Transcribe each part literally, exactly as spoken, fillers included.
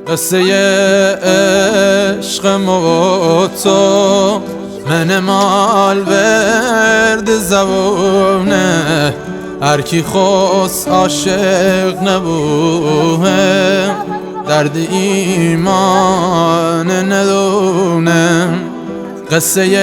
قصهٔ عشق ما و تو من مال ورد زبونه، هر کی خواست عاشق نبوه، درد ایمان ندونه. قصهٔ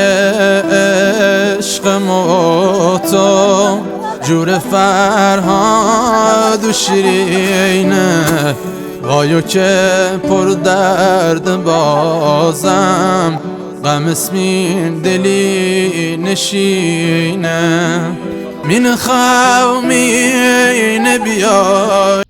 عشق ما و تو جور فرهاد و شیرینه، وایو که پر درد بازم غم اسمین دلی نشینه. مین خو مین بیا.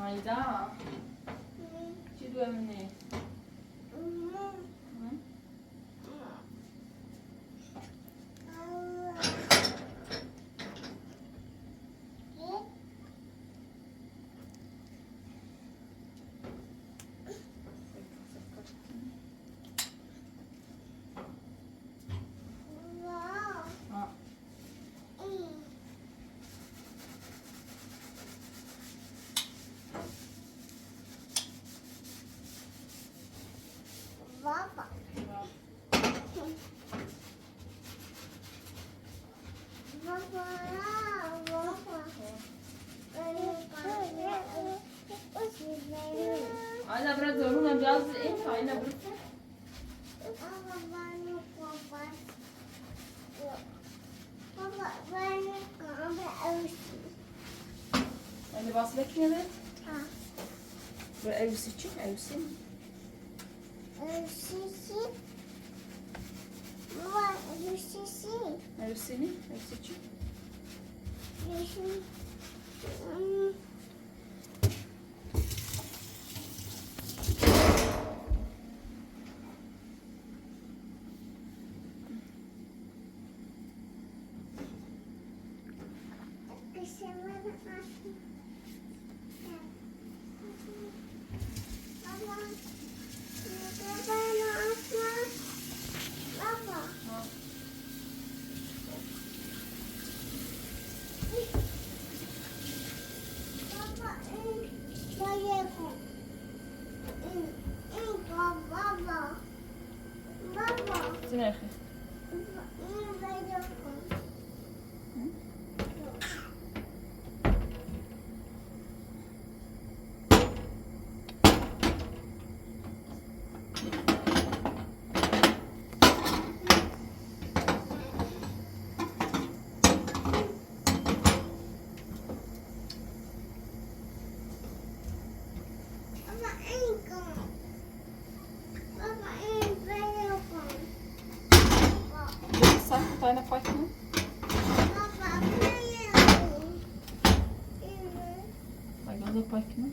Ayda. Çi duyemini? Hı? Aynen, biraz zoruna biraz en aynen bir. Öyle basmak ne be? Ha. Böyle elbise için, elbise mi? Elbisesi. Baba, elbisesi. Elbiseni, elbise için. Elbisesi. Hmm. Сам тайна пахнет. Пойдём запахнем.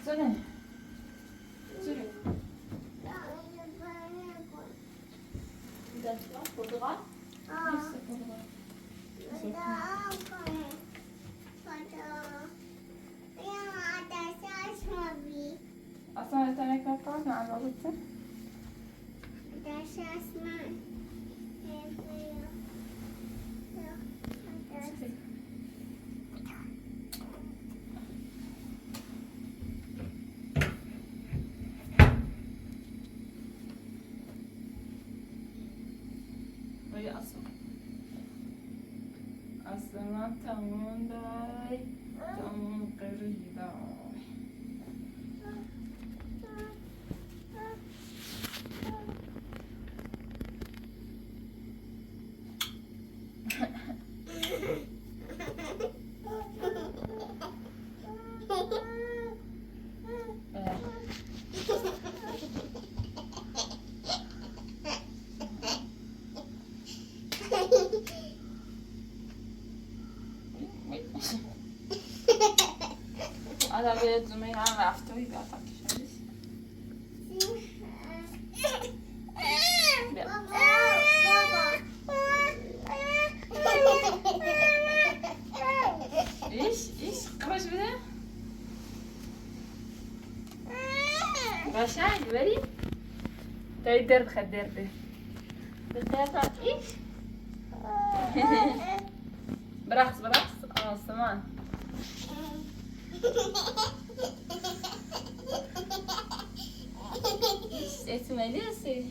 Цури. Цури. Дошла? Подруга? А. Есть подруга. Да, Asa, это не как поздно, а ложится? Ой, Аса. Аса, на, там, дай. Там, короче, да. Ada wird zu mir haben, auf der Überfahrt. Ишь, ишь, короче, бля. Прощай, говори. Дай дерби, дерби. Ишь. Брахс, брахс, а, сама. Ишь, эти мои лисы.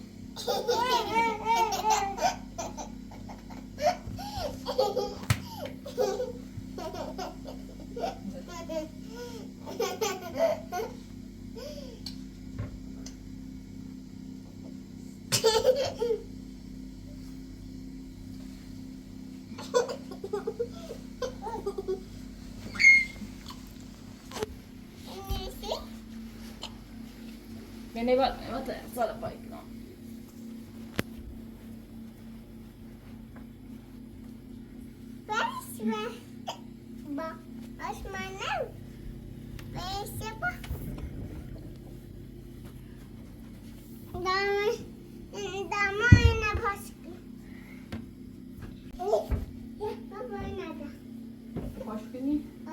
Bene, va, va, va, va, va. Спасибо. Ба, османел. Спасибо. Домой, домой на Пасху. Домой надо. Пасху не? А.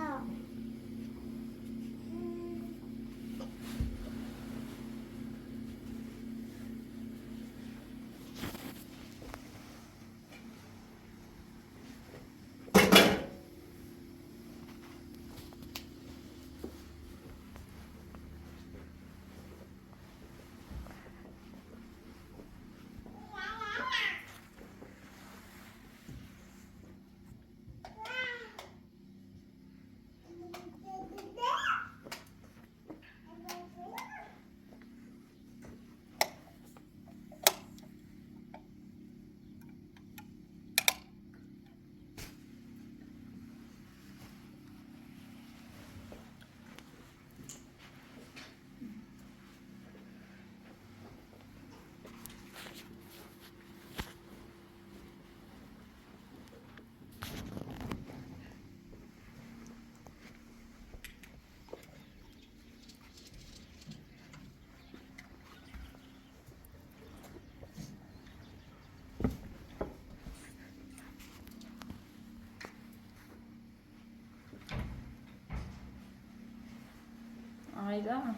Ай, да.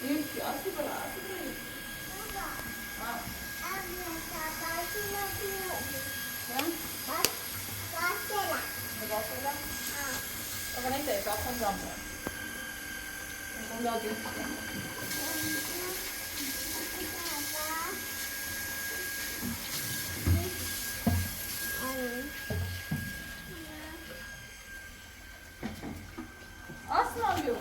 Юрки, а ты бра, а ты бра. А? А? Погнали, дай, как он там? Он там, да. Ас нагьы.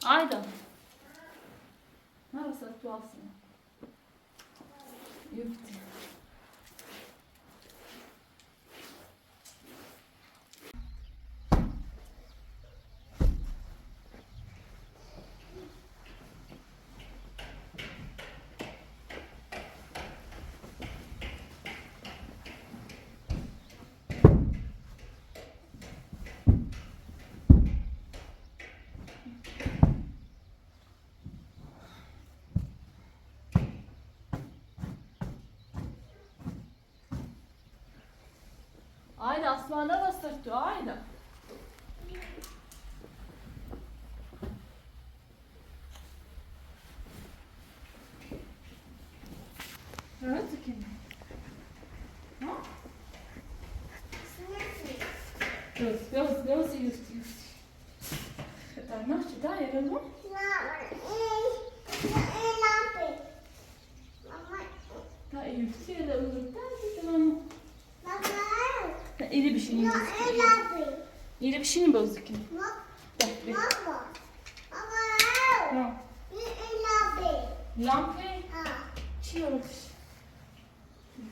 Ааида. Мара сарҭәуалсны. Иуфти. Ааида, Аслан, ала сырҭо, ааида. Рыцқьан. А? Girls, girls, girls, youth, youth. Итак, нахчи, да, я говорю. Да, и все, да, да, да, да, мама. Да, или бишини бозики. Или бишини бозики. Да, да. Лампы? Чего?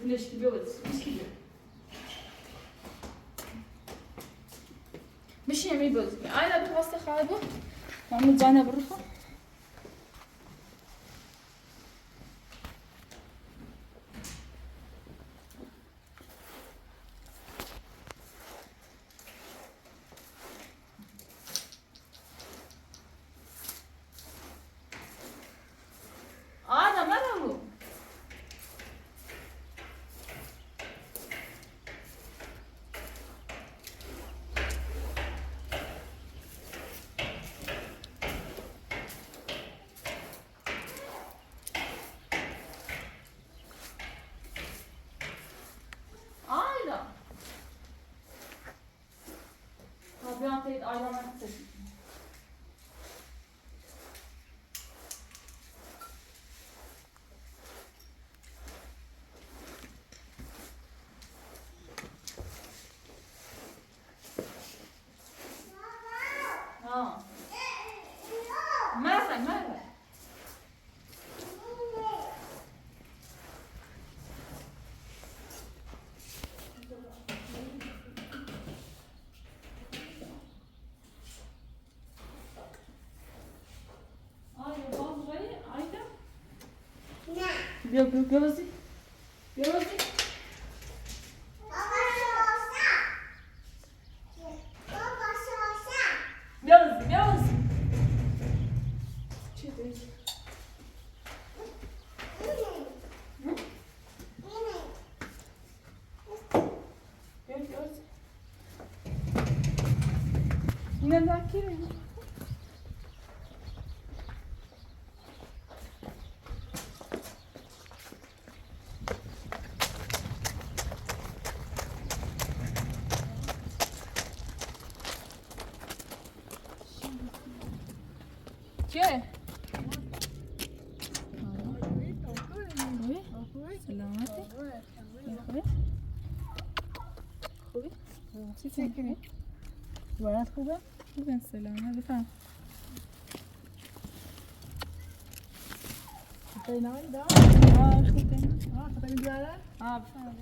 Лишь тебе вот, лишь тебе. Бишини бозики. Ай, да, просто халабу. Мама, Диана, бруха. Ана, мама, Ay, bana kızım. Ha. Merre, merre. Ay, vallahi, aynen. Gel, gel, gel, Aziz. Gel, Aziz. Gel, Aziz, gel, Aziz. Çiğdem. Hı? Gör, gör. Yine daha kirli. Ke? خوبی؟ سلامتی؟ خوبی؟ خوبی؟ چی فکر کنی؟ وضعیت خوبه؟ خوبه، سلامت، بفرم. خطای نانی دا؟ آه، خوبه. آه، خطای بیاره؟ آه، بفرم.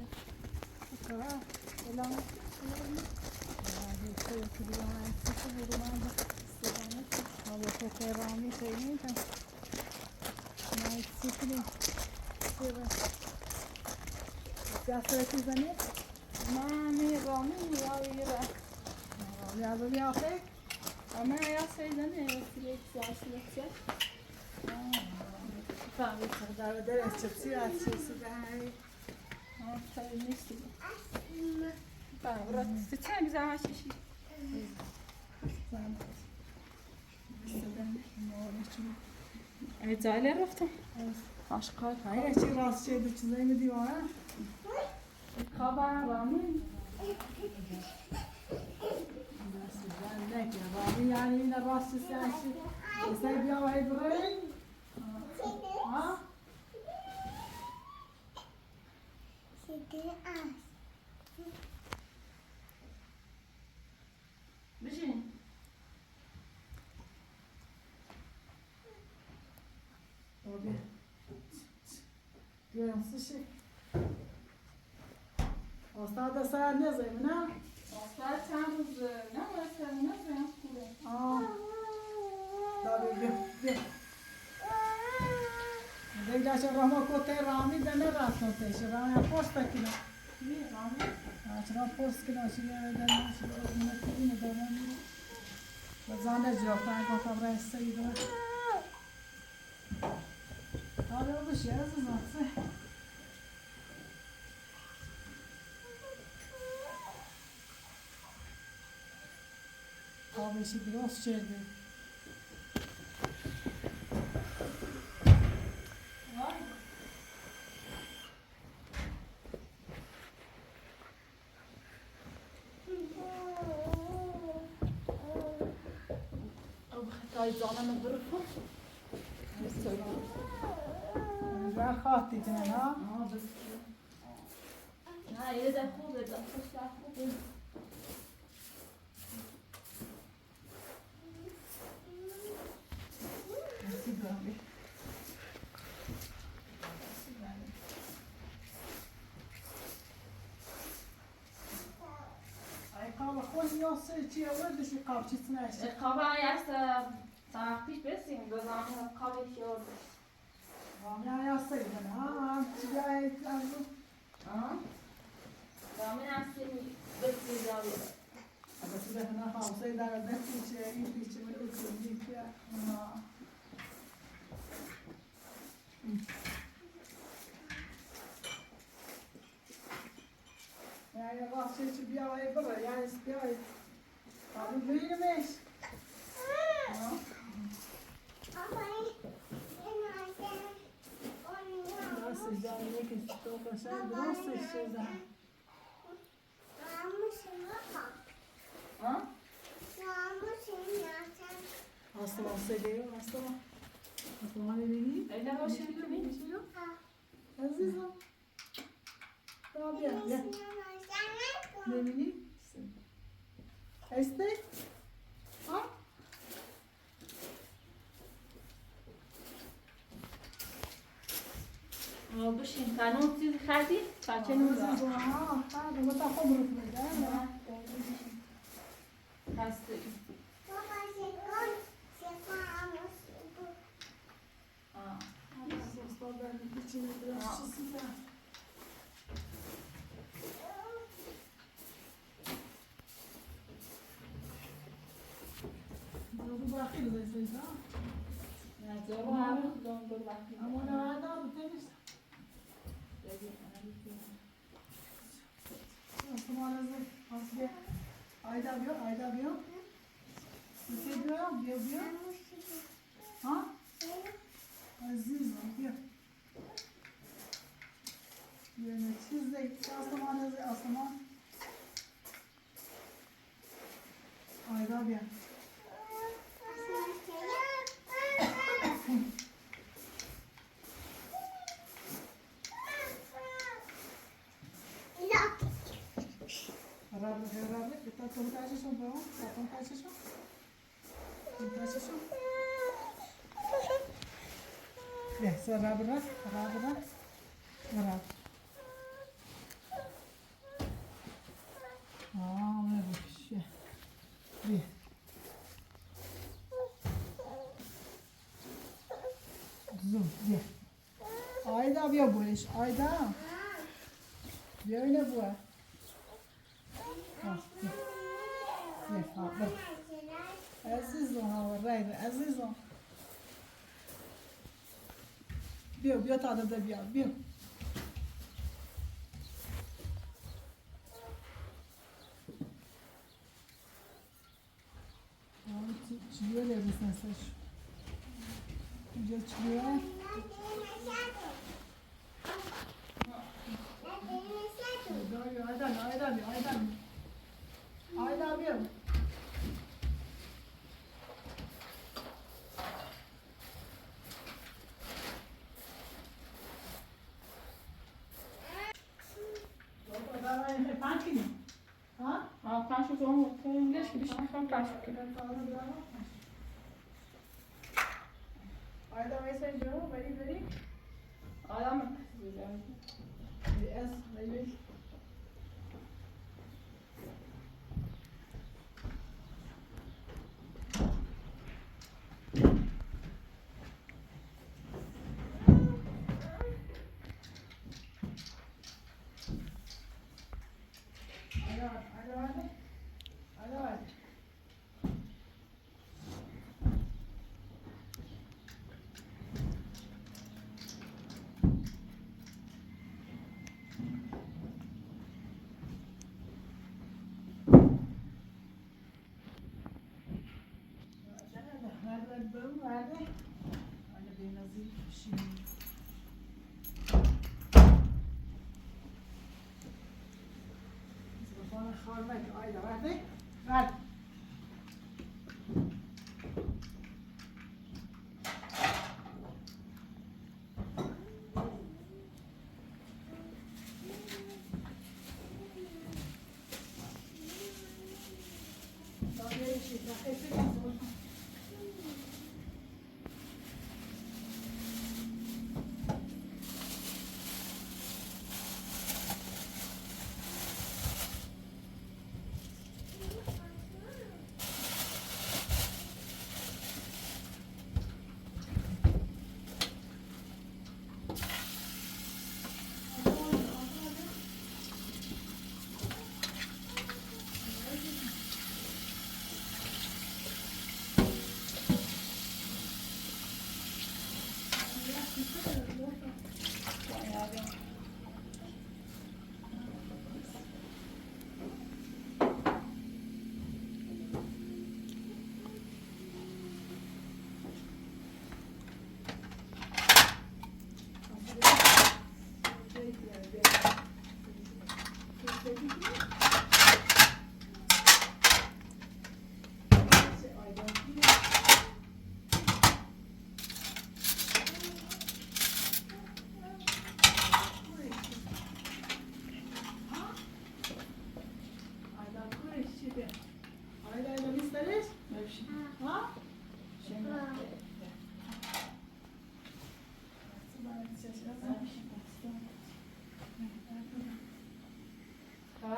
Ay, cale rafta. Aşk. Ay, açı rahatsız edici, zeyme diyor ha. Kaba, Rami. Rami yani yine rahatsız edici. Sen bir havayı bırak. Ha? Bijî. Abi. Diyorum, sıçı. Hasta da saat ne zaman ha? Hasta çağırız, ne varsa ne zaman kule. Aa. Tabii, bir, bir. Leyla, şu Ramo kote Rami de ne rahat kote, şu Rami posta kilo. Niye Rami? Ha, şu Rami posta kilo, şu yere de ne, şu Rami ne kilo ne de Rami. Zane yok, ben kota bırak sayıda. Abi, o bir şey yazın zaten. Abi, işi biraz şeydi. Abi, Xitay canını bırakın. Güzel kalktı yine ha. Aa, bak. Ha, yine de kuvvet, atmışlar kuvvet. Ay, qaba, qoy, yoxsa içi olur, düşü qabçısına. E, qaba yasa, tamam, pis besin, gazanı qaba içi olur. Tamam, ya, yasa, ha, ha, ya, ya, ya. Ha? Tamam, ya, seni besin, ya. Ama size hana havsaydı, da içi, içi, içi, içi, içi, ya. Ha. Yani, bahçe içi bir ay bura, yani, bir ay. Abi, büyümüş. Ha? Nasıl canlı geçti, o kadar şey, nasıl şey daha? Ha? Seviyor, hasta mı? Hasta mı, ne bileyim? Ella hoş geldin. Azizim. Rabia, gel. Nemini? Este? Ha? Oldu şimdi. Kanun siz hadi. Saçını da. Azizim, ha, ha, bu da komuruk mu, değil mi? Ha, oldu şimdi. Hasta. Aa. Soslar verdik içine biraz. Aa. Su sıcak. Doldur bakayım da sen, tamam. Ya, zor abi, doldur bakayım. Ama ne var da bu temiz. Dedim, ana bir şey. Osman hazır. Hazır. Ayda bir, ayda bir. Bize bir, bir, bir. Ha? Aziz, gel. Yönetici de Aslıman yazıyor, Aslıman. Ayda bir. Rabi, rabi, rabi, rabi, rabi, rabi, rabi, rabi, rabi, rabi, rabi, Gel, sen rahat bırak, rahat bırak. Rahat. Aa, ne bu şey. Bir. Kızım, gel. Ayda bir bu iş, ayda. Böyle bu. Ha, gel. Gel, ha, bak. Azizim, ha, raydı, azizim. Bio, bio, tada da bio, bio. Çiliyor ya bizden saç. Güzel çiliyor. Aydan, Aydan, Aydan. Aydan abi. Pankin. Ha? Ah, Pancho, so, so English, que bicho, Pancho. Ai, da mai să joc, very, very. Ala, mă. Yes, very, very. Hadi, hadi, hadi. Hadi, hadi. Hadi, hadi, bölüm verdi. Hadi, ben hazır şimdi. Bana hormat, haydi, hadi. Ver.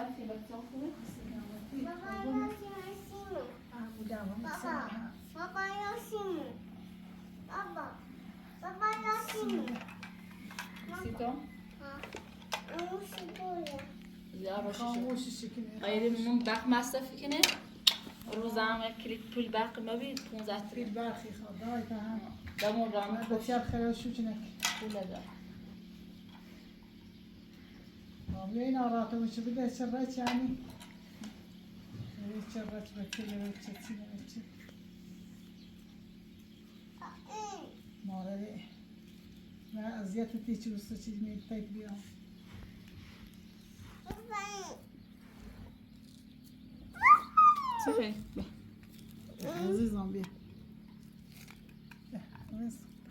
Папа, я сниму. Папа, я сниму. Папа, папа, я сниму. Сито? А, ну, сниму я. Иара шиши. Аири мун бах масса фикине. Рузам я килик пул бах маби пунзатри. Пул бах и хада, и хада. Дамо рама. Батяр хера шучинек. Пула да. Вейна рата мучи бида чаррачани. Чаррач бачи, чаррач чина бачи. Морали. Ма азиата ти чувство чизми тайт био. Слушай. Азиз зомби.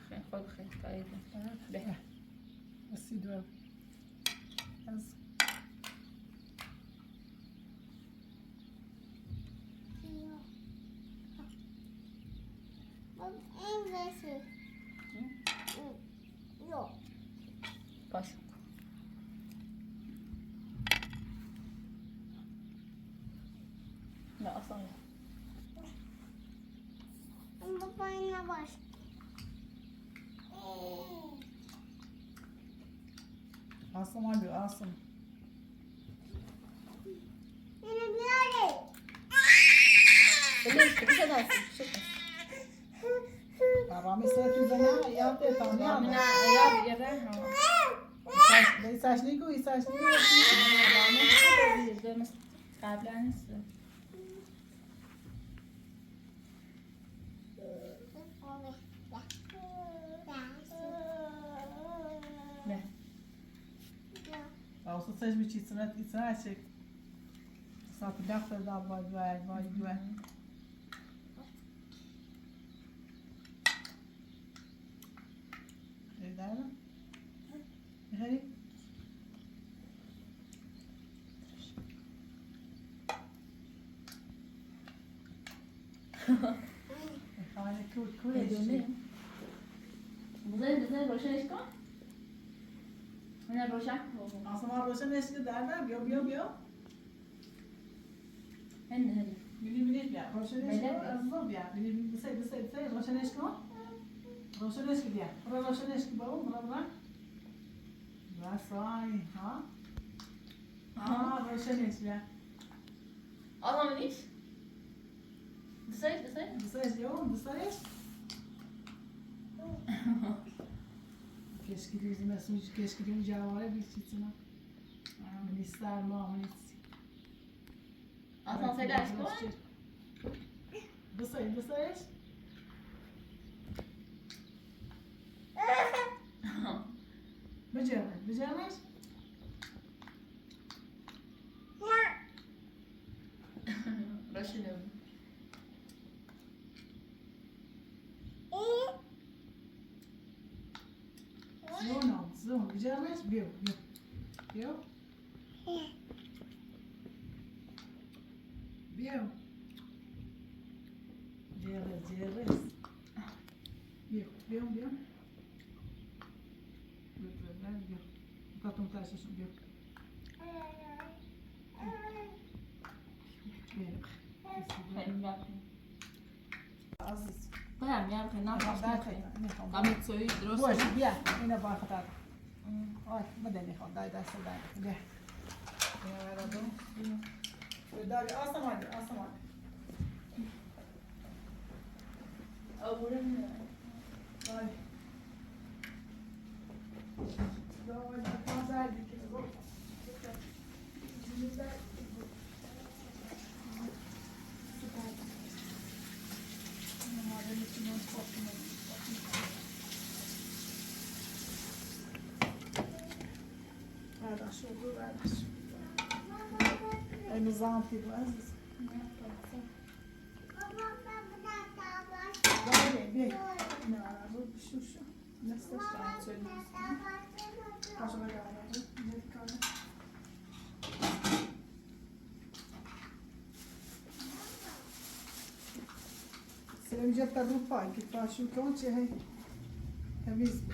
Хай, хай, хай, хай. Спасибо. Пас. Да, оставлю. Папа, на башке. Асламалю, Аслам. Бабамы сэ тюзэна, я пе там, я. Исашнику, исашнику. Ауса цәажәмычи цынат ицашьак. Сапидахта да бадвай бадвай. Эдара. Гери. Efendim, kul kul eşi. Güzel güzel roşa eşko. Ana roşa. Asma roşa neşki derler, biyo biyo biyo. Hende hende. Bili bili biya. Roşa neşki azma biya. Bili bili bisay bisay bisay roşa neşki. Roşa neşki biya. Bura roşa neşki babu, bura bura. Bura say ha. Aa, roşa neşki biya. Alamaniş. Dışarı, dışarı. Dışarı, yok, dışarı. Keşke de yüzüme suç, keşke de ucağı var ya bir çiçeğine. Minister Mahmut. Asansörü açtı mı? Dışarı, dışarı. Becerme, becerme. Raşidem. Zona, zona, becerme, biu, biu. Biu. Biu. Diğer, diğer. Biu, biu, biu. Biu, biu, biu. Tatım taşı biu. Biu. Biu. Aziz. Tamam ya, ben ne yapayım? Tamam, söyle, Rosa. Boş, ya, yine bakacağım. Ay, bu da ne kadar da, da. Şöyle daha bir asam hadi, asam hadi. Ay. Ay, nizam gibi, Aziz. Vay be, be. Ne ara bu, şu, şu. Nasıl söylüyorsun? Acaba galiba bu. Ne kadar? Selam, já tá do pai, que tá achando que ontem é. É mesmo.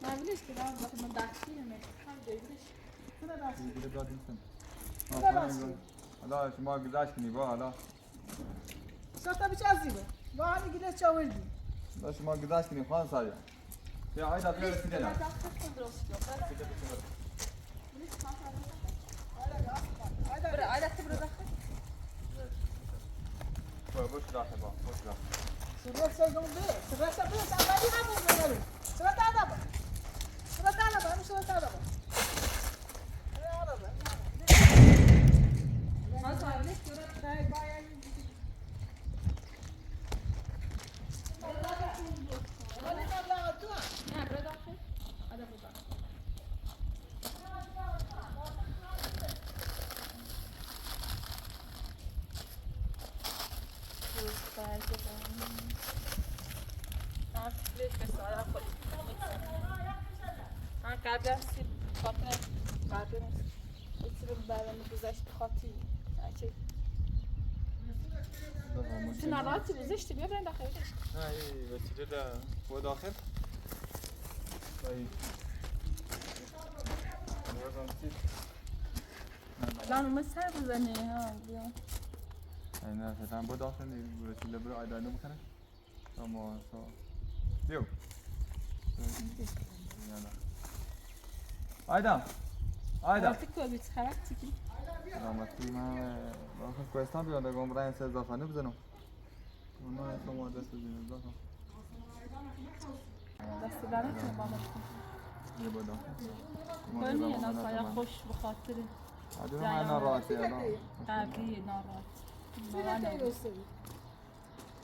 Навлечь, когда он заходит на дах, или на дах, или на дах. Или на дах. Или на дах. Ала, шума гзашкини ба, ала. Сата бичазиба. Ва ани гилес чавирди. Да, шума гзашкини, хан сая. Я, айда, бери, сидена. Бра, айда, ты бра даха. Бра, бош даха, ба, бош даха. Субра са гомбе, субра са бра, са бра, са бра. Субра тада ба. Субра тада ба, субра тада ба. Ай, василеда, вот ахер. Ай. Lan, mı sen bu zane ha? Aynen, sen bu da sen bu çile bir ayda ne bu kadar? Tamam, so. Yok. Ayda. Ayda. Artık o bir çıkarak çıkayım. Tamam, bakayım ha. Bakın, kuestan bir anda gombrayın siz zafanı bize no. Onu en son orada sözünüz zaten. Dastı ben etmiyorum ama. İyi bu da. Koni nasıl ya, hoş bu hatırı. Hadi ben rahat ya. Tabii, rahat. Rahat.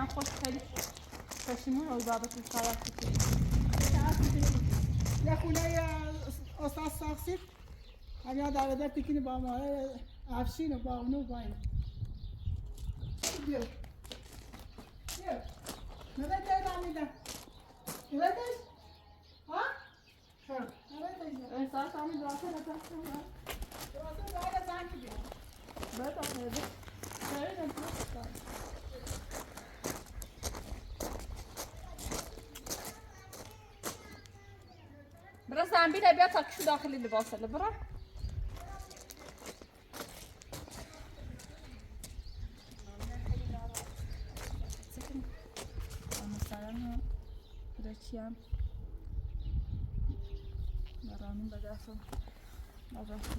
Ахәыҷ ҳәа. Шәашьмур лбабаҿы сара сыцәеит. Иахуля я остас сахсит. Ами ада ада тикини бама. Афшина ба уну бай. Гел. Гел. Нада тей бами да. Гел тей. А? Бра замбил абиат акшу дахили либаса либра. Ама сарана рачия. Нарани багаса. Багаса.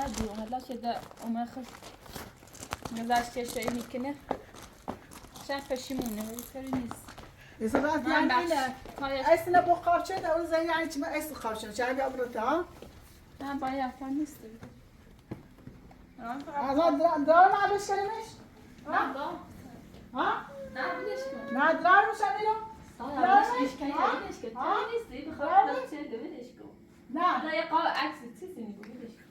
Ҳәа дыҟан, ҳәа даҽа да умахыр. Газашьҭеиша имикны. Шафа шимуны, уи кырмиз. Изабаз Ман иамина. Бахш. Ҳаиа. Айсна бо хавча да, уи заяичма айс хавча. Чаби абрата, а? Ҳа, баиа, фамисты. Аза дра-, драма абешкаремеш? А? Ба. А? Да, будешко. На драма шамило? Сала, драма? Будешко, А? Будешко. А? Ты не стоит, Драма? Хавча, ты будешко. Да. Да, я кал акси, ты не будешко.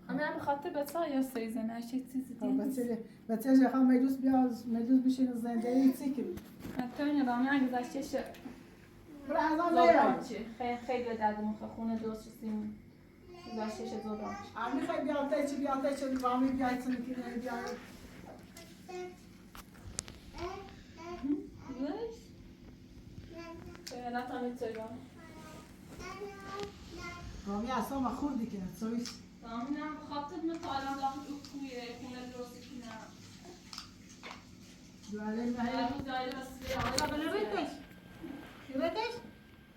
Ами абы хатыр баца я сейзен, аши цизи Ха, ден. Бацели, бацели ха медус биаз, медус бишин зен ден циким. Антонио, да, ами агыз аши ши. Бра, аза Зобранчи, хе, хе, да, да, да, ха, хуна дос сим. Агыз аши ши зобранчи. Ами хе биалтечи, биалтечи, вами биалтечи, кине биал. Знаешь? Э, Наталья Цоева. Вами асама хурдики на цоис. Тамна хатыр мы талам да хатыр куе, хуна дос кина. Дуале махе. Дуале махе. Дуале махе. Юретеш?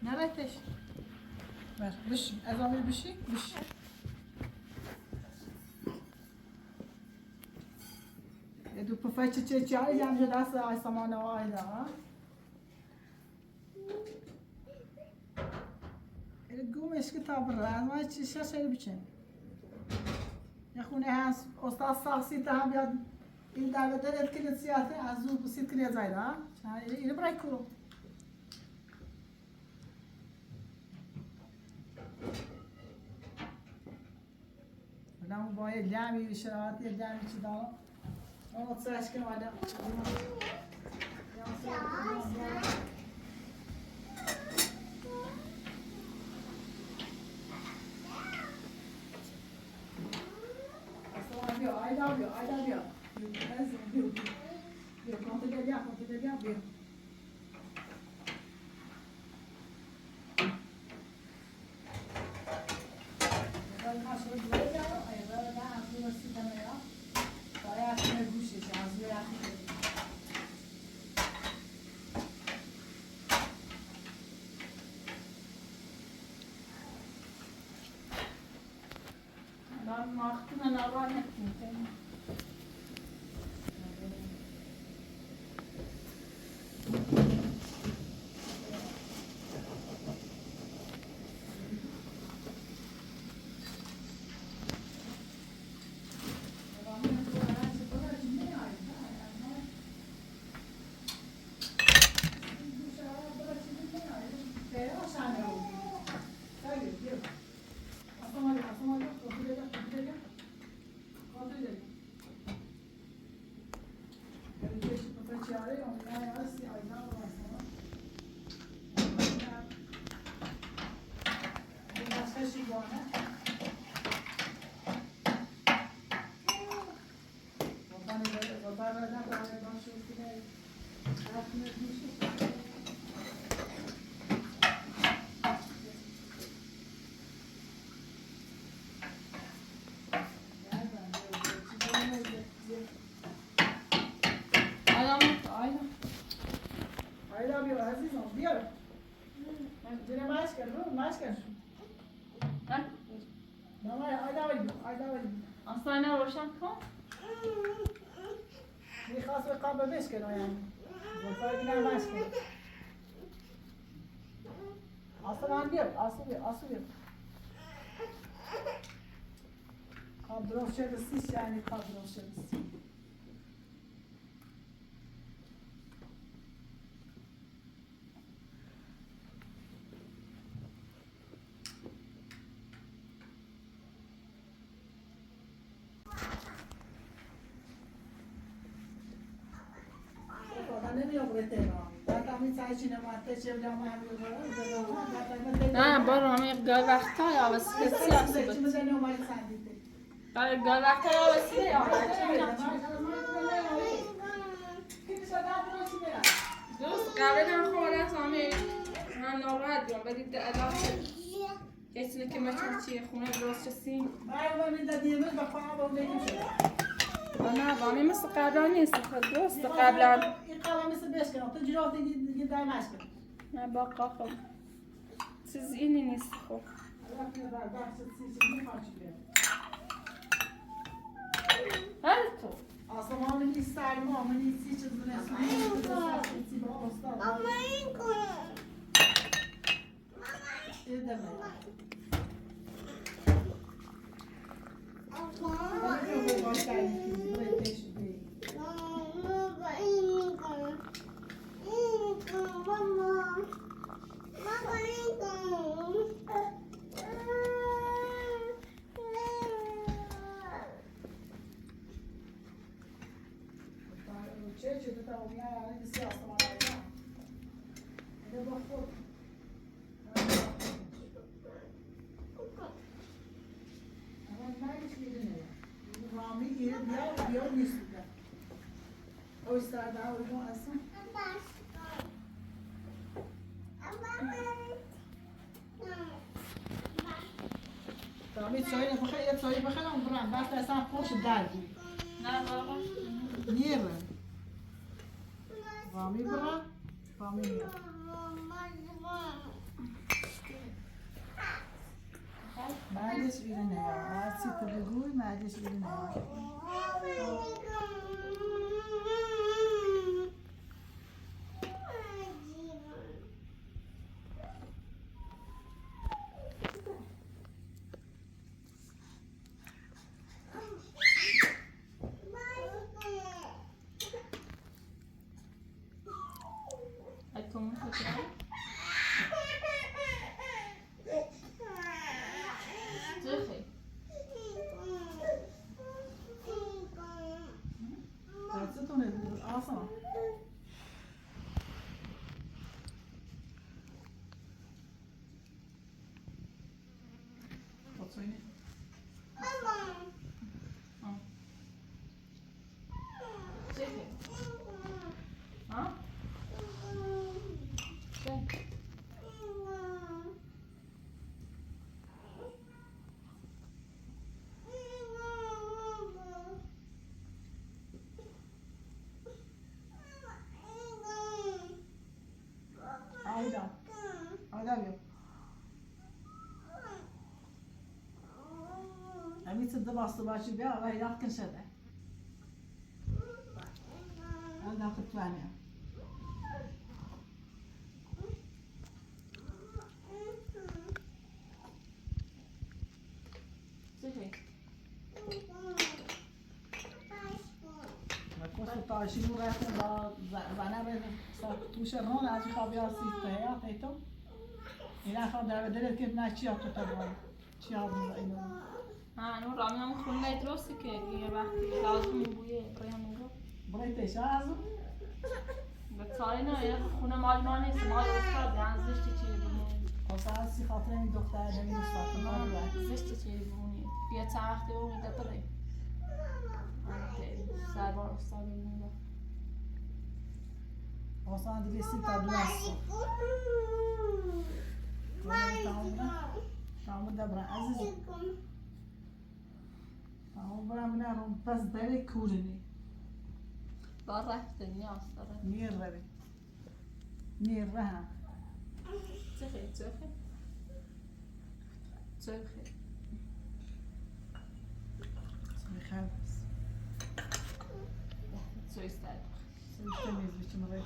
Наратеш. Бар, биши, азами биши, биши. Еду пуфачи чечи, ай, ям жадаса, ай, самана, ай, да, а? Еду гумешки табра, ай, чи шашери бичен. Яхуне хас, остас сахси та, бяд, ил да, бяд, да, да, килет сиате, азу, бусит килет зайда, а? Ай, ил брай куро. Адам бое лями вишарати, лями чидало. О, цашка вада. Айда, айда, айда. Био, био, био. Био, конта де ля, конта де ля, био. Ayla bir Aziz ol, bir. Cine maaş gel, bu maaş gel. Mama, ayda var gibi, ayda var gibi. Aslanlar roşan kan. Bir kas ve kan bebeş gel o yani. Zaten yine maaş gel. Aslan bir, asıl bir, asıl bir. Kadro şerisi yani, kadro şerisi. Ah, bora, amiga, vai estar, ela se esqueceu. Galatea o să iau. Dost, care ne-am horat, am e, am horat, eu am venit de la. Ești în chimă ce e, cum e, vreau să simt. Ana, va mi mă să cadă, nu să dost, să cadă. E ca la mine să vezi că nu, tu giro de, de, de, de, mai. Mai bag acum. Siz inin istiho. Alto. Asta oamenii stai, oamenii zice, Dumnezeu, nu știu, să știi, ți-a fost. Știi de mine. Ce, ce, de ta, o mea, are de seara asta, mă, da. E de băfut. Tamam, söyle bakayım, söyle bakalım, Burhan. Bak, ben sana koş der. Niye mi? Rami Burhan. Malish irinea. Atsita bigui, malish irinea. Ai, tu nu știu ce ai? Ce vrei? Dar ți-o ne, asta. Poți să-i ne- Mama. Ah. Ce vrei? A? Ce? Aida. Aida, meu. A mim Сыдыбасҭоуп ачыбиа, ала иахкын шәада. Ала дахыҭәаниа. Сыхи. Наконец-то اشیمو رفتن با زنه به ساکتوش رون از خوابی آسیب ته یا تیتو. اینا خواب در بدل که نه چی آتو تبان. چی آتو اینا. ها، نور رامی هم خون لیت روسی که یه وقتی لازم بویه برای هم رو. برای تشازو. بتاینا یه خونه مال ما نیست، مال استاد، یعنی زشتی چی بمونی. خب، ساعت سی خاطر این دختر دمی استاد، ما رو. زشتی چی بمونی. بیا چند وقتی اون میده بره. سربار استاد می‌مونه. Hasan dedi sil ta duas. Tamam da. Tamam da bırak. Aziz. Tamam bırak, bırak. Pas bere kurini. Barra işte, niye astara? Niye rabi? Niye raha? Çöke, çöke. Çöke. Çöke. Çöke. Sen temiz biçim renk.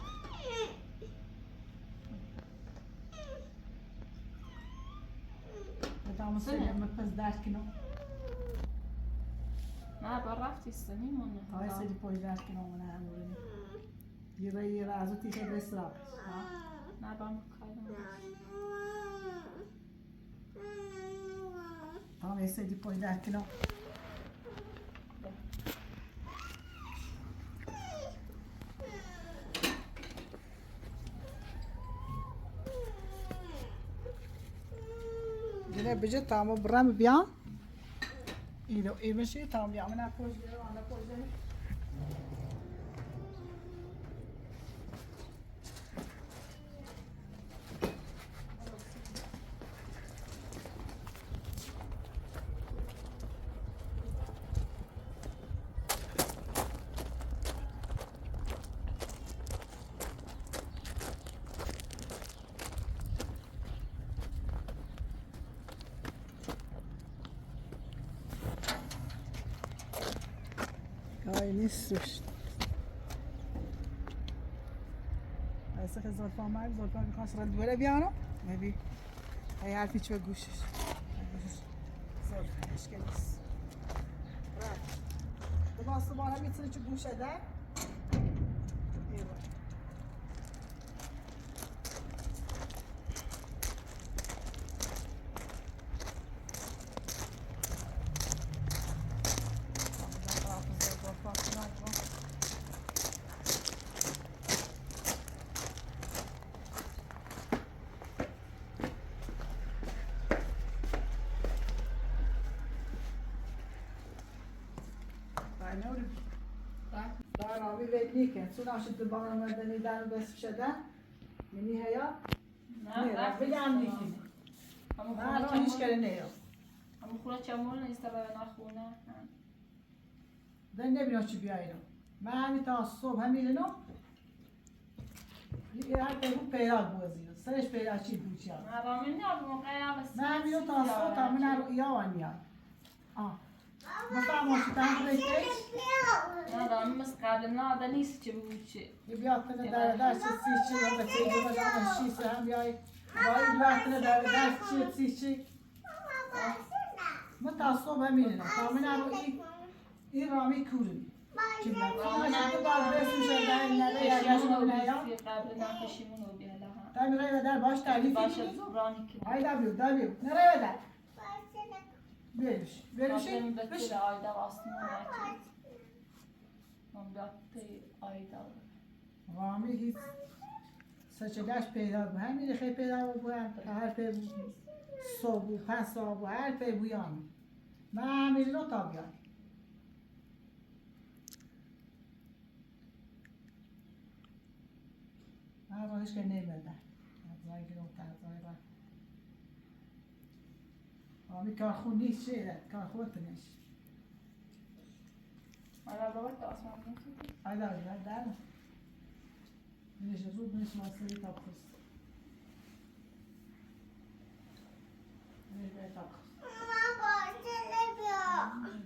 Adamı söyleme, pes derkin o. Na, barra işte, niye mi onu? Ay, seni poy derkin o, bana hamurunu. Yıra yıra azı tişe besra. Na, ben bakalım. Tamam, esse depois daquilo. Yine bici tamam, buram biya. İlo, iyi bir şey, tamam ya, ana koyacağım, ana koyacağım. Ay, ne suç. Ay, sıkı zorba mal, zorba bir kas rad böyle bir ano. Maybe. Ay, harfi çok güçsüz. Zor, hoş geldiniz. Bırak. Bu nasıl bana bir sürü çok güçlü de. Eyvallah. Dai, ne uri. Da, da, no, mi vedi che, tu nasci tu bana ma da ni da bes shada. Mini haya. Na, ne, na, vedi anni ki. Ama na, no, hiç kere ne yok. Ama xuna çamur ne ister ben xuna. Ben ne bileyim çi bir ayrı. Ben bir tane sob hem ilim. Her şey bu peyda bu azıyor. Sen hiç peyda çi bu çi. Ma ben ne yapayım o kadar. Ben bir tane sob tam ne ya var ya. Ah. Basta mo shi tan kre ke. Na da mis kabla na da nis ce bu ce. Ye bir atına da da şey şey ya da şey ya da şey sen bir ay. Vay bir atına da da şey şey şey. Ma ta so ba mi na. Ta mi na ro i. I rami kurin. Ki ba ta shi ba be su sha da na da ya ya shi na ya. Kabla na ka shi mu no bi la ha. Ta mi ra da baş tarif. Baş zorani ki. Ay da bir, da bir. Nereye da? Veriş. Veriş. Zaten Betül ayda aslında gerçek. Muhabbeti ayda. Rami hiç seçegaş peyda bu. Hem bir şey peyda bu, hem her pey sobu, pen sobu, her pey bu yani. Namir no tabi yani. Ağzına hiç gelmeye bende. Ağzına gir o ağzına bak. Abi karhu ne şey de, karhu atınış. Ala baba da asma. Ala ya da. Ne şey zor ne şey masayı tapız. Ne be tapız. Mama, bahçede bir.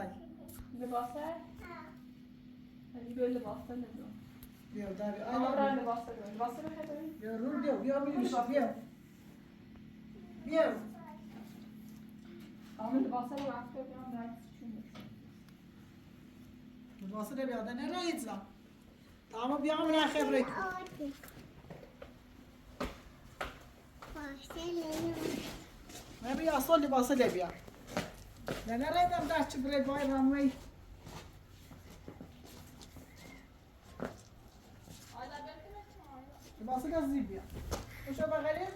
Zay. Libase? Hani böyle libase ne diyor? Diyor, tabii. Ama aynen. Libase diyor. Libase ne diyor? Diyor, Rul diyor. Diyor, bir şey diyor. Diyor. Ama libase ne diyor? Libase ne diyor? Nereye gideceğim? Tamam, bir hamile xebrek. Ve bir asıl libası da bir. Ne nereden dertçi bre bayram ve. Libası da zibiya. Hoşa bakalım.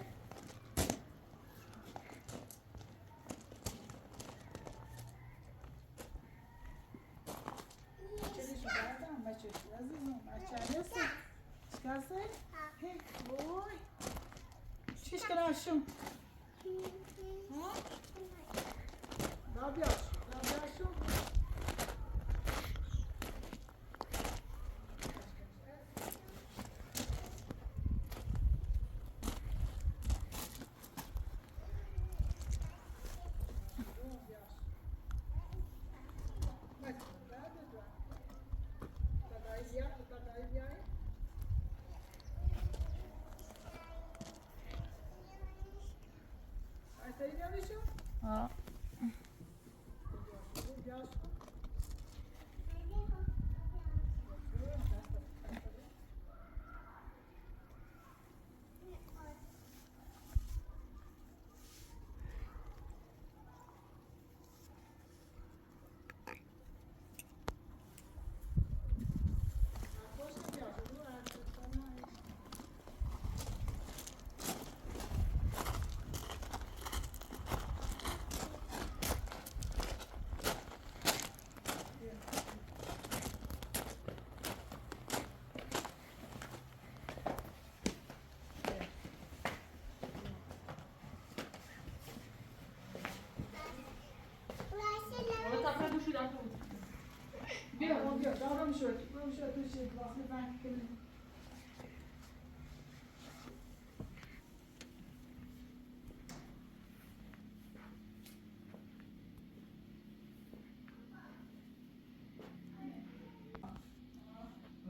Çeli şu barda, maçı. Azizim, açarız. Çıkarsın. Hey, oy. Şişkin aşım. Hı? Rabia, Rabia şu.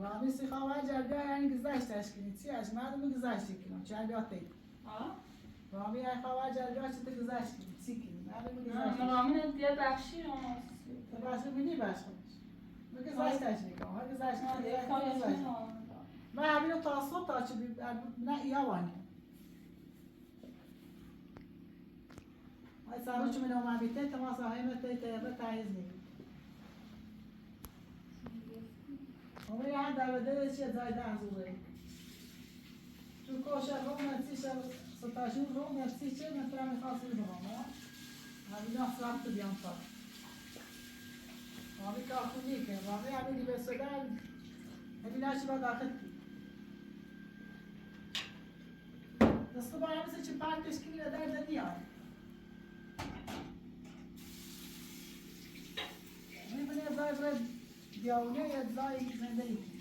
Rami si xawa cerbiya yani güzel işte aşkını. Çi aşkını adı mı güzel işte kino. Cerbiya tey. Ha? Rami ay xawa cerbiya işte güzel işte. Çi kino. Adı mı güzel işte. Rami ne diye bakşi olmaz. Başka bir ne başka? Mı güzel işte aşkını. Ha güzel işte. Ha, güzel işte. Ma abi o tasvot açı bir ne iyi var ne. Ay, sarı çumuna ma bitti, tamam, sahime te te te ta izni. Ama ya da ve de şey zaydan zure. Tu koşa Roma, tişa, sataşın Roma, tişa, ne tane hasıl Roma. Abi nasıl yaptı bir anta. Abi kalkın değil ki, abi abi gibi söyleyeyim. Abi nasıl bak akıttı. Nasıl bağımsız için park teşkil eder de niye? Birbirine zay zay diye oluyor ya zay zay değil.